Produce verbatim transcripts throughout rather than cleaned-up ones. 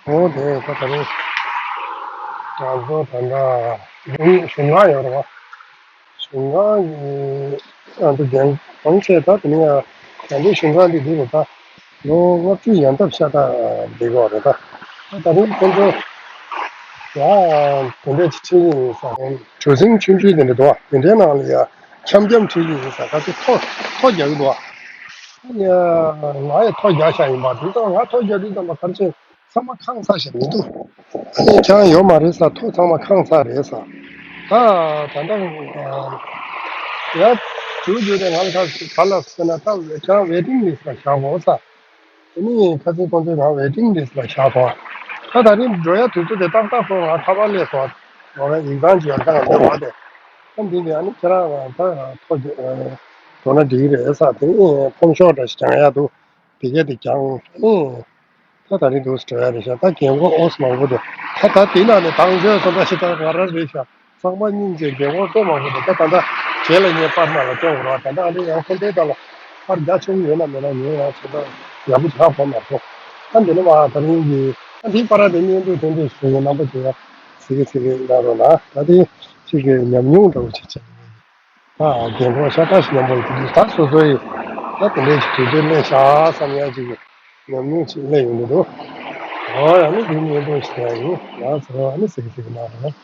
འོ་དེ་ད་ད་རེས་ང་ཚོ་ད་ལྟ་གཞུང་གཞུང་ལ་ཡོད་རེད་བ། གཞུང་ལ་ཡི་ང་ཚོ་རྒན་གོང་ཆེ་ད་དེ་ནས་ཡང་ང་ཚོའི་གཞུང་ལ་འདི་འདི་རེད་ད། ལོ་ལྔ་བཅུ་ཡན་འདབ་ཤ་སྟག་འདི་གོ་རེད་ད། ད་ད་རེས་ཁོང་ཚོ་ཡ་དེ་འདྲས་ཅིག་ཁྲིད་ཀྱི་ཡིན་ས་རེད། གྲུ་གཟིངས་ཆུང་ཆུང་དེ་འདྲ་འདུག་བ། དེ་འདྲའི་ནང་ལ་ཡ་འཁྱམ་འཁྱམ་ཁྲིད་ཀྱི་ཡིན་ས། ཁ་ཅིག་ཐོ་ཐོ་རྒྱག་གི་འདུག་བ། ཡ་ང་ཡི་ཐོ་རྒྱག་ཤག་ཡིན་པ། དེ་ཙང་ང་ཐོ་རྒྱག་དུས་ཙམ་པ་ག་རེ་བྱས། ཚང་མ་ཁེངས་ཚར་ཞིག་མི་འདུག་ཨ་ནི་ཁྱེད་རང་ཡོད་མ་རེད་ས། ཐོ་ཚང་མ་ཁེངས་ཚར་རེད་ས། ད་ད་ལྟ་ཡ་དུས་རྒྱུན་དེ་ང་ལ་ཁ་ག་ལ་ཟེར་ན་ད་ཁྱེད་རང་ཝེ་ཊིང་ལིསི་ལ་བཞག་གོ་ས། དེ་ནི་ཁ་སང་ཁོང་ཚོས་ང་ཝེ་ཊིང་ལིསི་ལ་བཞག་སོང་། ད་ད་རིང་འགྲོ་ཡ་དུས་ཚོད་དེ་ཏག་ཏག་སོང་། ང་ཁ་པར་སླེབས་སོང་། ང་ཡིག་ཚང་ཅིག་ཡར་ཐང་འདྲ་བ་དེ། ཨ་འདི་ནི་ཨ་ནི་ཁྱེད་རང་ད་ཐོ་འགྲོ་ན་འགྲིག་གི་རེད་ས། དེ་ནི་ཕོམ་ཤོག་འདྲ་ཞིག་རྒྱག་ཡ་འདུག་དེ་གས་དེ་རྒྱག་ཨ་ནི། ད་ད་རིང་འདུག་སེ་འགྲོ་ཡ་རེད་ཤག་ད་རྒན་གོག་ཨོ་སི་མང་པོ་འདུག་ད་ད་དེ་ནང་ནས་དང་ཆོས་སོ་འདྲ་ཞིག་ད་ང་རང་རེད་ཤག་ཚང་མ་སྙིང་རྗེ། རྒན་གོག་ལྟོ་མང་པོ་འདུག་ད་ད་ད་གྱེན་ལ་ངས་པར་ནང་ལ་སྟོན་དགོས་རེད་བ། ད་ད་ཨ་ནི་ཡང་ཁོ་འདྲའི་ད་ལ་པར་རྒྱ་ཆེན་པོ་ཡོད་ན་མེད་ན་ངས་ཡང་ཚོད་ལྟ་ཡག་པོ་ཆགས་གོ་མ་སོང་། ད་འདི་ནི་མ་ད་རིང་གི་ད་འདིའི་པར་དེ་བརྙན་ཐུང་དེ་འདྲས་ཞུ་གི་རྣམ་པ་ཅིག་ཡ་གཟིགས་གི་གཟིགས་གི་གནང་རོགས་གནང་། ད་དེ་གཅིག་གི་ཉམས་མྱོང་འདྲ་བོ་ཅིག་བྱས། ད་རྒན་གོག་ཤ་སྟག་ཞིག་མཉམ་པོ་ཡོད་དུས་ད་སོ་སོ་ཡི་ད་དེ་འདྲའི་ཞིག་དུས་ཚོད་སླེབས་ཤག་བསམ་ཡ་ཅིག་གི་ཉམས་མྱོང་ཅིག་སླེབས་ཡོང་གི་འདུག་ཨོ་ཡ་ནི་དེ་ནས་འགྲོ་ཞིག་ཡ་ཡིན། ང་ཚོ་ཨ་ནི་ཟིག་ཟིག་གནང་རོགས།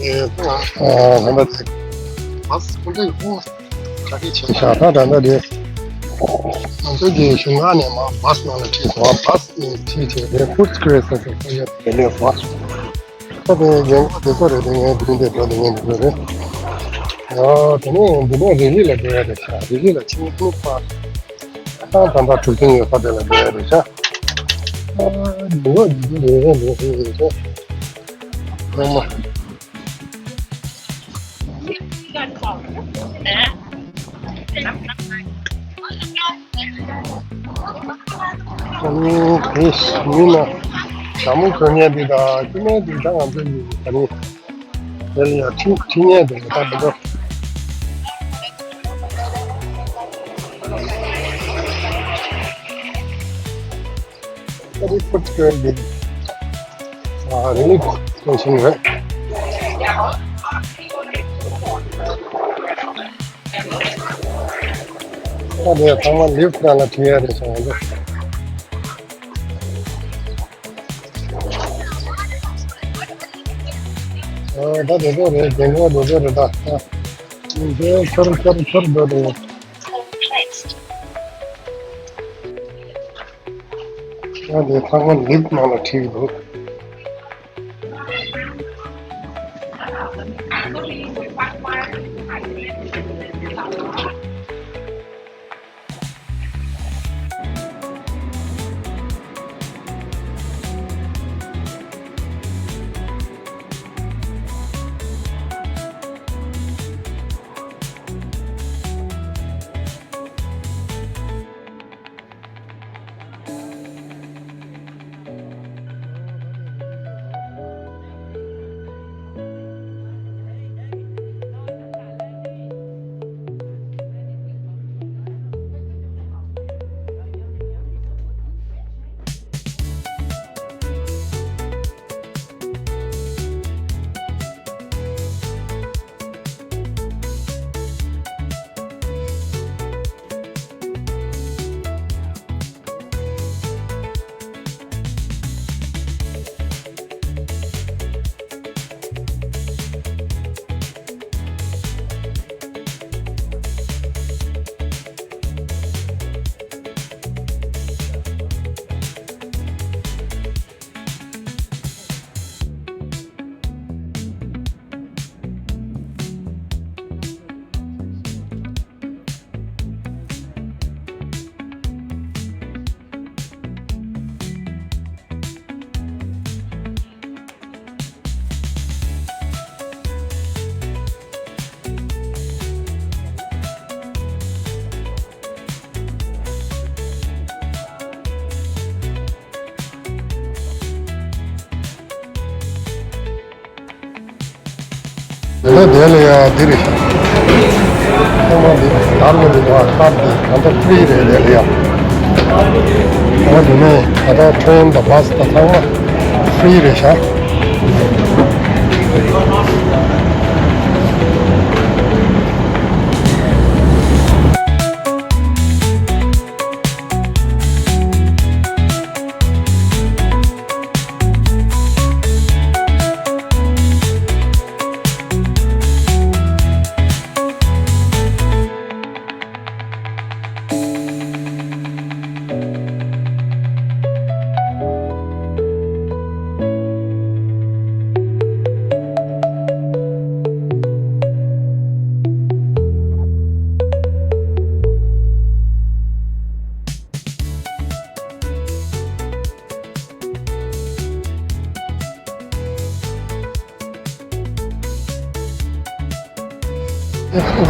ཨེ་ད་ཨ་ད་ད་དེ་བཱས་ཁོ་འདྲ་ཡོད་ཁོ་གྲ་སྒྲིག་བྱས་ཤག་ད་ད་ད་དེ་ང་ཚོ་གི་གཞུང་ཁང་ནས་མར་བཱས་ནང་ལ་ཁྲིད་སོང་། བཱས་ནས་ཁྲིད་བྱས་དེ་ཧུད་ཀྲེ་སི་ཟེར་ས་ཡོད་དེ་སླེབས་སོང་། ད་དེ་རྒན་གོག་དེ་ཚོ་རེད། དེ་ངའི་འདི་འདྲས་འགྲོ། དེ་ངའི་འདི་འདྲས་རེད། ཨོ་དེ་ནས་འདི་ནས་རི་ལི་ལ་འགྲོ་ཡ་རེད་ཤག་རི་ལི་ལ་ཕྱིན་ནས་ཕར་ད་ད་ད་གྲུ་གཟིངས་ཡོད་ས་དེ་ལ་འགྲོ་ཡ་རེད་ཤག་ཨ་འདི་ནས་འདི་འདི་རེད་རེད་རེད་རེད་རེད། ཚང་མ། ཨ་ནི་དེ་མི་ལ་ཞྭ་མོ་གོན་མཁན་འདི་དང་སྐྱེ་དམན་འདི་དང་ང་ཚོ་གཉིས་ད་ནི་དེ་ལ་ཡང་ཁྲི་ཁྲི་ངན་འདུག་ད་འདི་ཚོ། ད་རེས་ཕུད་སྐྱོན་འདི་ཨ་རེ་ལི་སྟེ་ཤིན་རེད། ད་དེ་ཚང་མ་ལིབ་ནང་ལ་ཁྲིད་ཡ་རེད་སོང་འདུག་ཨ་ད་དེ་ཚོ་རེད། རྒན་གོག་དེ་ཚོ་རེད། ད་ད་འདི་ཁྱོར་ཁྱོར་ཁྱོར་འགྲོ་འདུག་ཨ་དེ་ཚང་མ་ལིབ་ནང་ལ་ཁྲིད་འདུག་ད་དེ་ལ་ཡ་འདི་རེད་ཤག་ཚང་མ་འདི་དར་ལ་འདི་འདུག་ཨ་སྟབས་འདི་ད་ལྟ་ཧྥི་རི་རེད། དེ་ལ་ཡ། ད་དེ་ནས་ད་ལྟ་ཊེན་དང་བྷ་སི་དང་ཚང་མ་ཧྥི་རི་རེད་ཤག་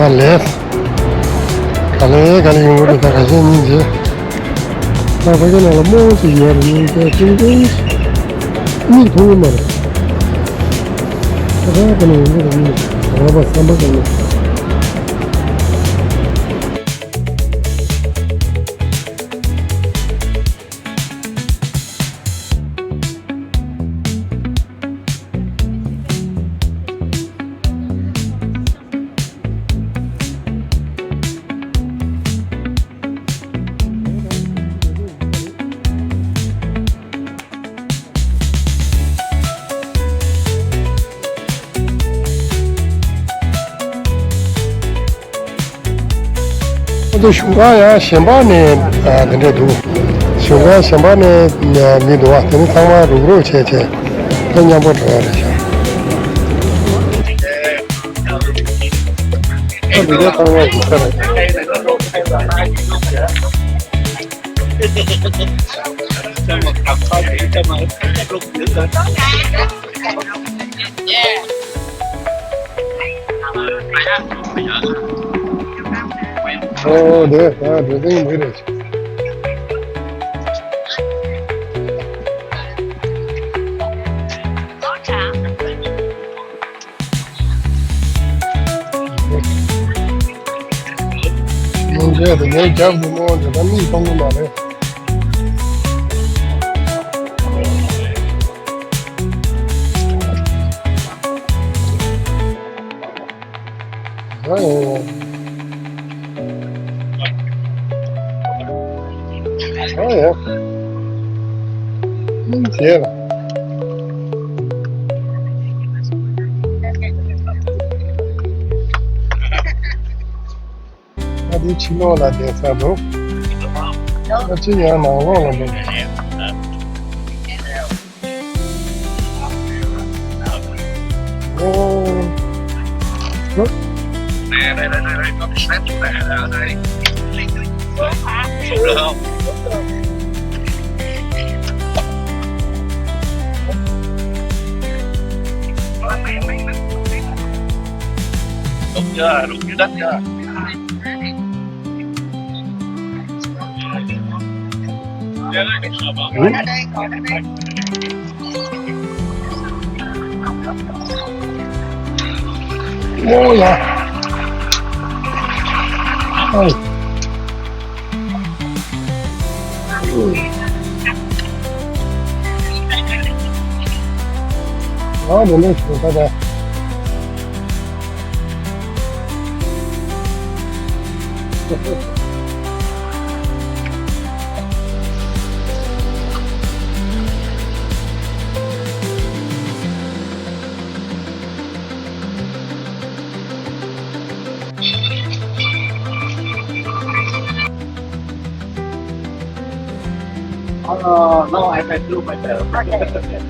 ཨ་ལས། ག་ལེ་ག་ལེ་ཡོང་གི་རེད། ད་ག་ཤེད་སྙིང་རྗེ། ད་ཕ་གི་ནང་ལ་རྨོ་ཅིག་ཡོད་རེད། སྙིང་རྗེ་ཏིང་ཏིང་། མིག་མཐོང་གི་མ་རེད། ད་ག་ག་ནས་ཡོང་གི་རེད། མིག་ར་བ་བསམ་པ་ག་ནས། ཨ་ཏོ་བཞུགས་ཁང་ཡང་གཞན་པ་ནས་ཨ་དེ་འདྲས་འདུག་བཞུགས་ཁང་གཞན་པ་ནས་མི་འདུག་བ། དེ་ནི་ཚང་མ་རུག་རུག་བྱས་བྱས་ད་མཉམ་པོ་འགྲོ་ཡ་རེད་ཤག་ཨ་འདི་ག་ཚང་མ་བཞུགས་ས་རེད། ཨོ་དེ་ད་འགྲོ་དེང་མི་རེད། སྙིང་རྗེ་དེ་ངའི་རྒྱབ་ཀྱི་རྨོ་དེ་ད་མིག་མཐོང་གི་མ་རེད། ཨ་ཡོ། ཨ་ཡོ། སྙིང་རྗེ་ལ། ཨ་དེ་ཕྱི་ལོགས་ལ་བསྡད་ས་འདུག་ཨ་ཅི་ཡང་ནང་ལོགས་ལ་འདུག་ཨོ། ཨོ་ཡ། ཨོ། ཨ་མོ་ནས་ཞོགས་པ་དང་། Uh, no, I can do myself. Okay.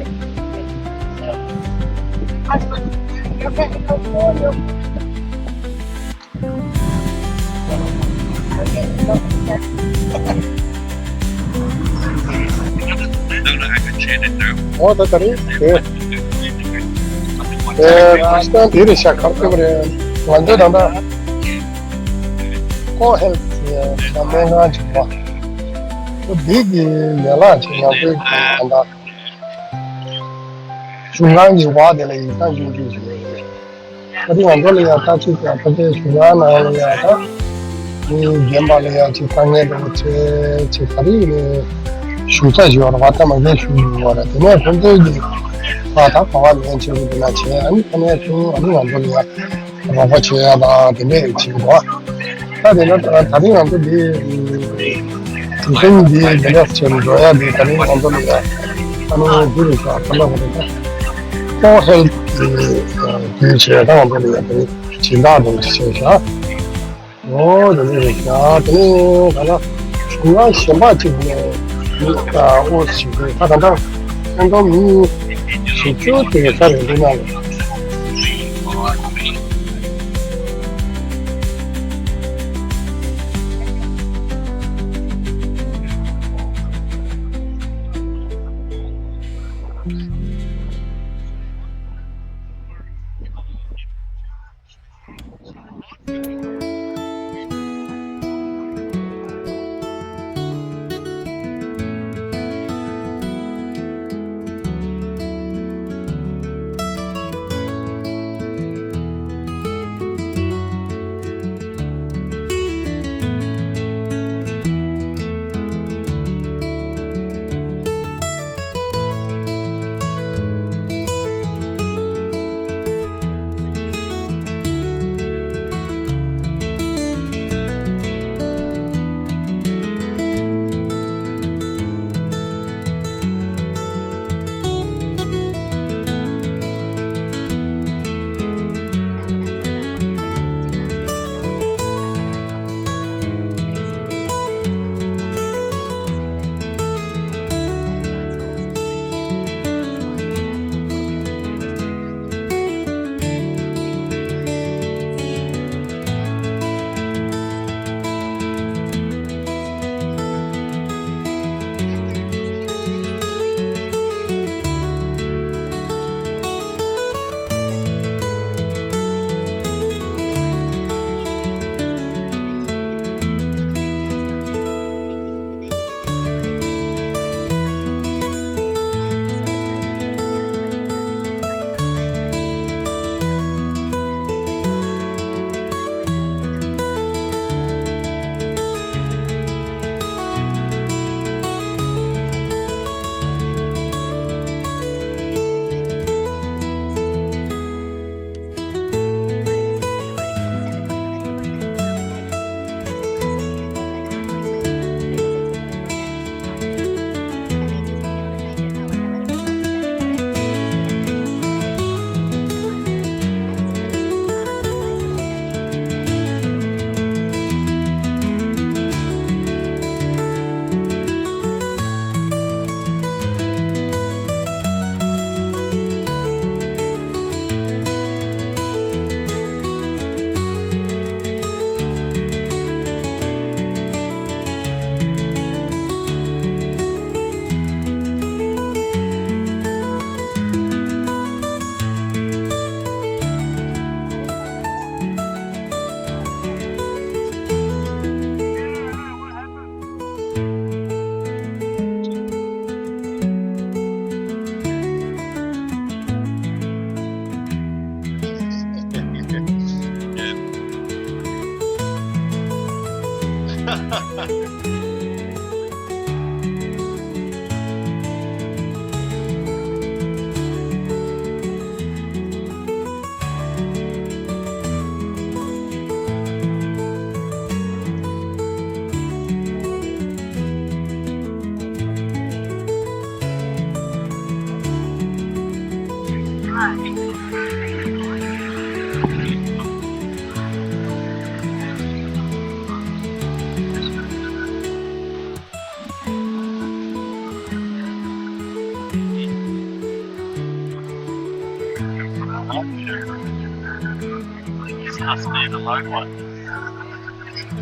ཨོ་ད་ད་རེད། དེ་དེ་ཁ་སང་དེ་རེད་ཤག་ག་རེ་ཟེར་བ་རེད། ང་ཚོ་ད་ལྟ་ཀོ་ཧེལ་ཟེར་ཡ་སྨན་ཁང་ཅིག་འདུག་ཨོ་འདི་གི་ཡན་ལག་ཅིག་ཡག་པོའི་ད་ལྟ་གཞུང་ཁང་གི་བར་དེ་ལ་ཡིག་ཚང་ཡོད་རྒྱུ་ཞིག་ཡོད་རེད། ད་དེ་ང་ཚོ་ལ་ཡང་ད་ཅིག་ཀྱང་ཕལ་ཆེར་གཞུང་ཁང་ནང་ལ་ཡང་ད་ རྒན་པ་ལ་ཡང་ཅིག་དཀའ་ངལ་འདྲ་བོ་འཕྲད་ཅིག་ག་རེ་ཡིན་ནའི་ཞུ་ས་ཞིག་ཡོད་རེད་བ། ད་མ་རྒན་ཞུ་ཡོད་རེད། དེ་ནས་ཁོང་ཚོའི་གི་ཨ་ད་ག་བ་ལན་བྱེད་དགོས་འདུག་ན་བྱས། ཨ་ནི་དེ་ནས་ཁོང་ཨ་ནི་ང་ཚོ་ལ་ཡང་རོགས་པ་བྱེད་ཡ་དང་དེ་འདྲས་བྱེད་དགོས། ད་དེ་ན་ད་ད་རིང་ང་ཚོ་འདི་གྲུ་གཟིངས་འདི་དེ་འདྲས་བྱེད་འགྲོ་ཡ་འདི་ད་རིང་ང་ཚོ་ལ་ཡང་ཨ་ནི་འདི་རེད་ཤག་ད་ལ་བ་རེད། ད་ཀོ་ཧེལ་ཐི་འདི་བྱས་ད་ང་ཚོ་ལ་ཡང་དེ་རིང་སྦྱིན་བདག་དང་བྱས་ཤག་ཨོ་དེ་ནས་རེད་ཤག་དེ་ནས་ད་ལྟ་ང་གཞན་པ་གཅིག་ནས་མི་ཨོ་ཞིག་རེད། ད་ད་ལྟ་ཁོང་ཚོ་མི་བཞི་བཅུ་དེ་ས་རེད་འདུག་ན།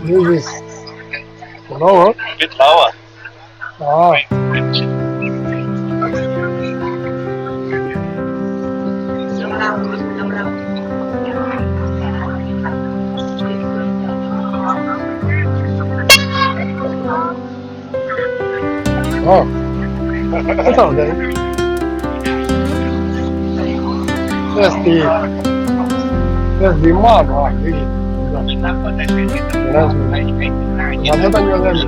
This is lower. Bit lower. Ah. Oh, that's all then. That's the, that's the mud, right? ང་ཚོ་ད་ཉོ་ལེ།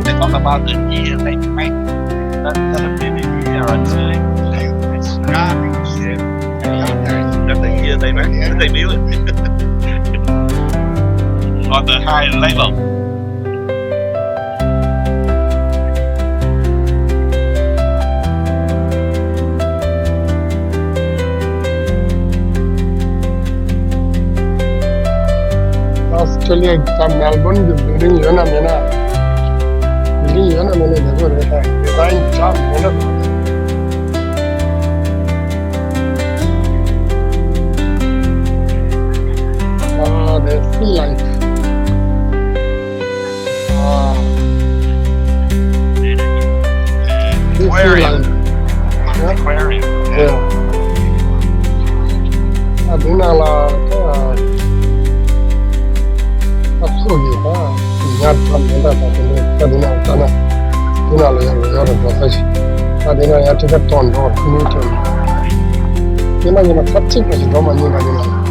They talk about the deer, they make the, the baby deer and the, the deer, they make, they do it on the high level. Australia གི་ད་Melbourne གི་building ཡོད་ན་མེད་ན། Building ཡོད་ན་མེད་ན་ཡག་པོ་རེད། ད་design འདྲ་མེད་ན། Ah, the sea life. Ah. This sea life. Aquarium. Yeah. ཨ་དེ་ནང་ལ་ད་ཨ་ཚོགས་ཀྱི་ད་ཉར་ཚགས་མེད་ད། ད་དེ་ནས་ད་དེ་ནང་ལྟ་ན་དེ་ནང་ལ་ཡང་ཡོད་རེད་འགྲོ་ས་ཞིག་ད་དེ་ནང་ཡང་ཊི་ཀེ་ཊི་གཏོང་འགྲོ་མི་ཐོན། དེ་མ་ཡིན་ན་ཚབ་གཅིག་པ་ཞིག་འགྲོ་མ་ཉན་ད་དེ་ནང་།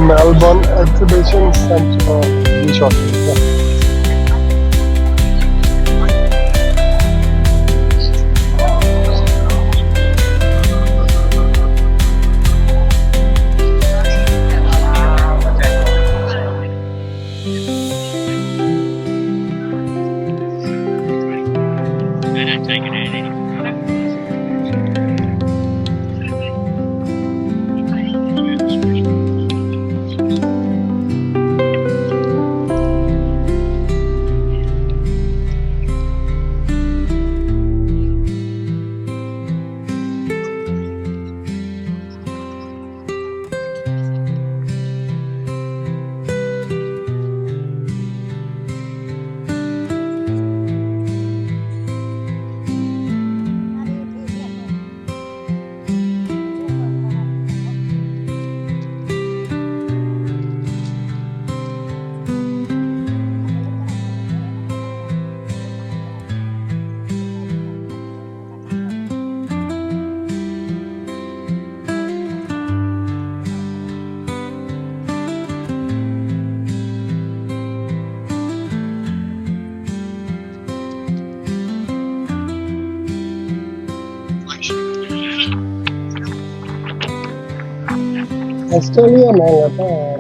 Melbourne Exhibition Centre ཡིན་ཤག Australia ནང་ལ་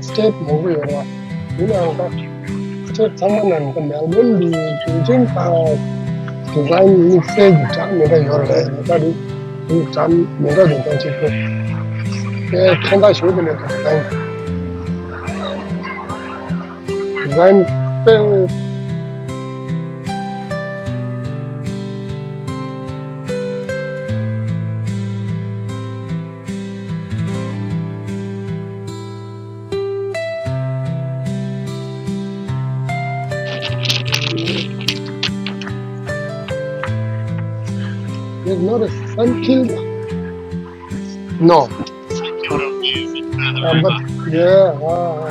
ད་state མང་པོ་ཡོད་རེད། ཡིན་ནའང་ད་state ཚང་མ་ནང་ད་Melbourne འདི་གལ་ཆེན་ད་design དམིགས་བསལ་གྱི་འདྲ་མི་འདྲ་ཡོད་རེད། ད་རེད། དེ་འདྲ་མི་འདྲ་དེ་འདྲ་ཅིག་རེད། དེ་ཁྱད་མཚར་ཞིག་དེ་འདྲ་འདུག design དཔེ། There's not a sun killed. No. Uh, but yeah. Uh,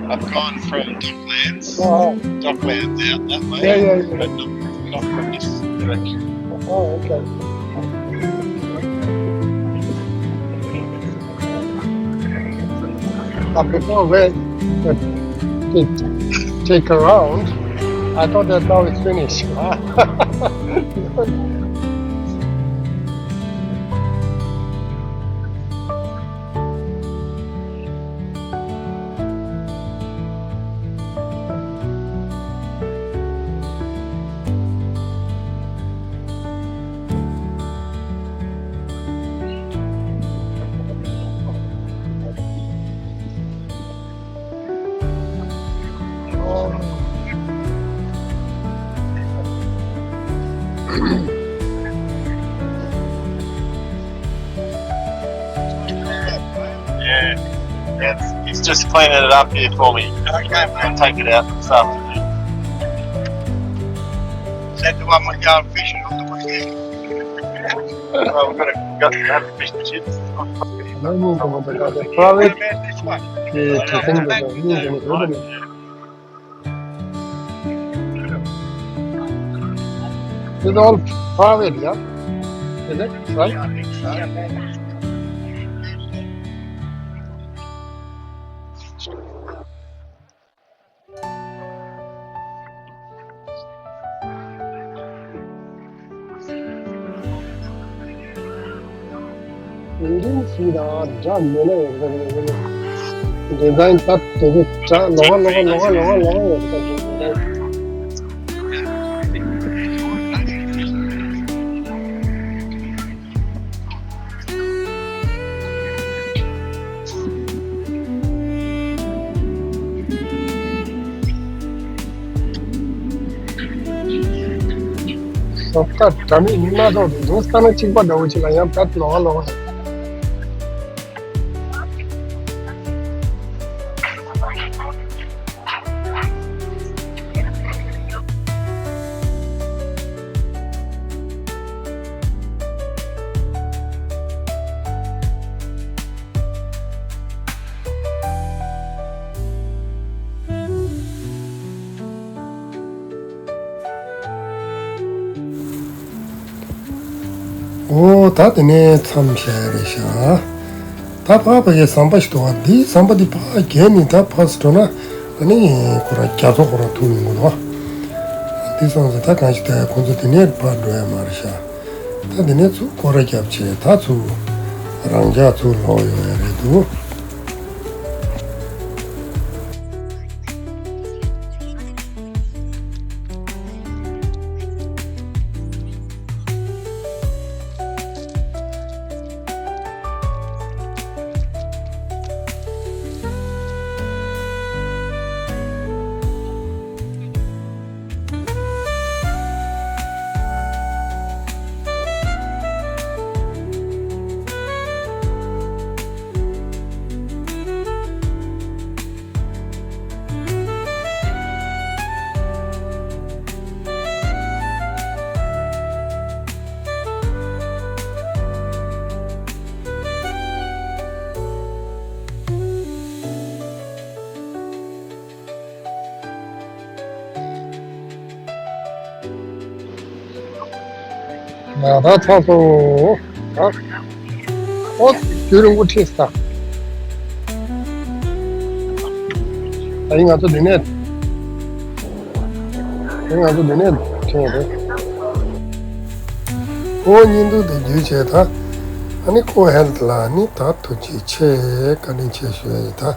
I've gone from Docklands, uh, Docklands out that way, yeah, yeah, yeah, but not, not from this direction. Oh, okay. But before we uh, take, take around, I thought that now it's finished. Yeah, that's, he's just cleaning it up here for me. Okay, mate. I'll take it out this afternoon. Is that the one with the old fishing on the weekend? Well, we've got to, got to have a fish and chips. No, no, no, no, no, no. Private. What about this one? Yeah, I think that, uh, you can open it. It's all private, yeah? Is it? Right? ཡིན་ཡིན་ཞིག་དང་འདྲ་མེད་ན་ཡང་འདྲ་མེད་ན། འདི་འདྲ་ཡིན་སྟབས་དེ་ཚོ་འདྲ་ལོག་ལོག་ལོག་ལོག་ལོག་ཡོད་ས་རེད། སོག་ད་དྲ་མིག་མི་མ་ཐོག་ཏུ་འདུག་ས་ན་གཅིག་པ་འདྲ་བོ་ཅིག་ལ་ཡང་བད་ལོག་ལོག་ཨོ་ད་དེ་ནས་མཚམས་བཞག་རེད་ཤག་ད་ཕ་ཕ་གའི་ཟམ་པ་ཞིག་འདུག་བ། འདིའི་ཟམ་པ་འདི་ཕ་བརྒལ་ནས་ད་ཕར་ཚུར་འགྲོ་ན་ཨ་ནི་ཁོ་རང་རྒྱ་མཚོ་ཁོ་རང་ཐུག་ཡོང་གི་འདུག་བ། འདི་སོང་ཙང་ད་གང་ཞིག་ད་ཁོ་ཚོ་དེ་ནས་ཕར་འགྲོ་ཡ་མ་རེད་ཤག་ད་དེ་ནས་ཚུར་སྐོར་ར་བརྒྱབ་བྱས་ད་ཚུར་རང་འཇགས་ཚུར་ལོག་ཡོང་ཡ་རེད་འདུག་ང་རང་ཚ་སོང་། ཨ། ཨོ། རྒྱུན་རིང་པོ་ཁྲིད་ས། ད་ཡིན་ང་ཚོ་འདི་ནས། ཡིན་ང་ཚོ་འདི་ནས་ཁྲིད་རེད། ཨོ་བརྙན་ཐུང་དེ་བརྒྱུད་བྱས་ད། ཨ་ནི་ཁོ་ཧེལ་ལ་ནི་ད་ཐུགས་རྗེ་ཆེ་བཀའ་དྲིན་ཆེ་ཞུ་ཡ་ཡིན་ད།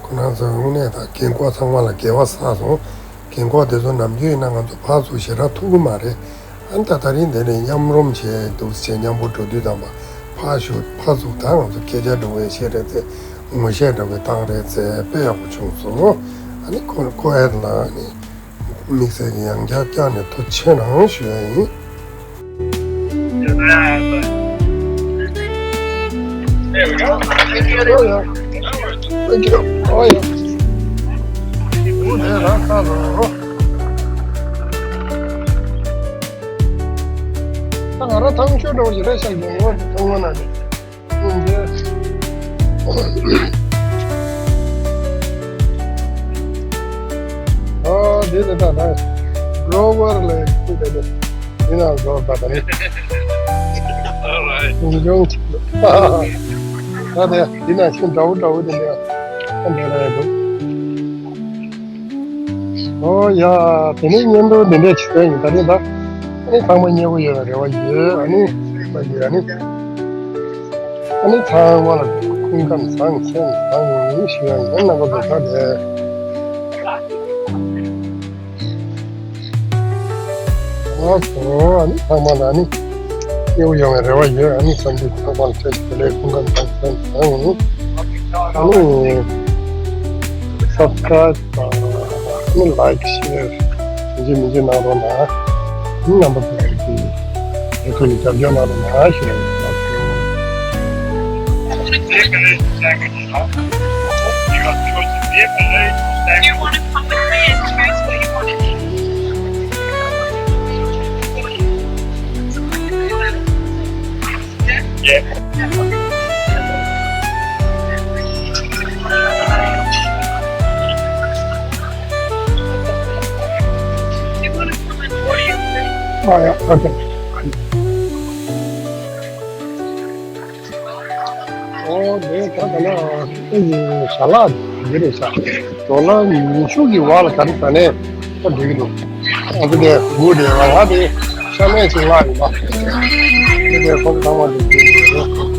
ཁོ་རང་ཚོའི་དངོས་གནས་ད་རྒན་འཁོགས་ཚང་མ་ལ་དགེ་བ་བསགས་སོང་། རྒན་འཁོགས་དེ་ཚོ་ནམ་རྒྱུན་ཡིན་ན་ང་ཚོ་ཕར་ཚུར་ཞེ་དྲག་ཐུག་གི་མ་རེད། ཨ་ནི་ད་ད་རིང་དེ་ནས་མཉམ་རུབ་བྱས་འདུག་སེ་མཉམ་པོ་འགྲོ་དུས་དང་པ་ཕར་ཞོག་ཕར་ཚུར་ད་ང་ཚོ་སྐད་ཆ་འགྲོ་བའི་ཤེས་རེད་ཚེ་ངོ་ཤེས་འདྲ་བའི་སྟངས་རེད་ཚེ་དཔེ་ཡག་པོ་བྱུང་སོང་། ཨ་ནི་ཁོ་ཁོ་ཨེ་ལ་ནི་དམིགས་བསལ་གྱི་ཡང་བསྐྱར་བསྐྱར་ནས་ཐུགས་རྗེ་ཆེ་གནང་ཞུ་ཡ་ཡིན། There we go. Thank you. Thank you. Oh, yeah. Oh, yeah, that's all. ད་ང་རང་ཐང་ཆོད་འདྲ་བོ་ཞིག་རེད་ཤག་ཡོང་ངོ་ཐང་ངོ་ན་ནི། ཨ་འདི་ནི་ད་ད་གློ་བར་ལ་ཁུ་དེ་ནི་འདི་ན་གློ་བར་ད་ནི། All right. ད་ནི་འདི་ན་ཤིན་འདྲ་བོ་འདྲ་བོ་དེ་ནི། འདི་ལ་ཡ་འདུག་ཨོ་ཡ། དེ་ནས་བརྙན་ཐུང་འདི་འདྲས་ཅིག་བཏོན་ཡིན། ད་ནི་ད་ཨ་ནི་ཚང་མ་མཉེས་པོ་ཡོད་པའི་རེ་བ་ཡོད། ཨ་ནི་ལ་ཡོད། ཨ་ནི་ཨ་ནི་ཚང་མ་ལ་སྐུ་ཁམས་བཟང་། མཚན་བཟང་ཞུ་ཡ་ཡིན། རྣམ་པ་ཚོ་ད་ལས། ཨོ་ཨ་ནི་ཚང་མ་ལ་ཨ་ནི་སྐྱིད་པོ་ཡོང་བའི་རེ་བ་ཡོད། ཨ་ནི་བསམ་ཚུལ་ཚང་མ་ལ་བཀྲ་ཤིས་བདེ་ལེགས། སྐུ་ཁམས་བཟང་། མཚན་བཟང་། ཨ་ནི་སབ་སི་ཀ་རའེབ་དང་ཨ་ནི་ལའེག་ཤེར་མི་བརྗེད་མི་བརྗེད་གནང་རོགས་གནང་། ཨ་ནི་རྣམ་པ་ཚོ་ཡི་ཡུ་ཊུབ་ལ་རྒྱབ་སྐྱོར་གནང་རོགས་གནང་ཞུ་ཡ་ཡིན། Oh, yeah, okay. ཨོ་དེ་ད་ད་ལ་ཨེ་ཞལ་ལག་འདི་རེད་ཤག་ཌོ་ལར་ཉི་ཤུ་གི་བར་ལ་ག་རེ་ད་ནས་ད་འགྲིག་གི་འདུག་ཨ་ཙི་དེ་དགུ་དེ་ང་ང་དེ་ཤ་མེད་ཅིག་ལ་ཡིན་པ། དེ་དེ་ཁོང་ཚང་མ་དེ་འགྲིག་གི་རེད།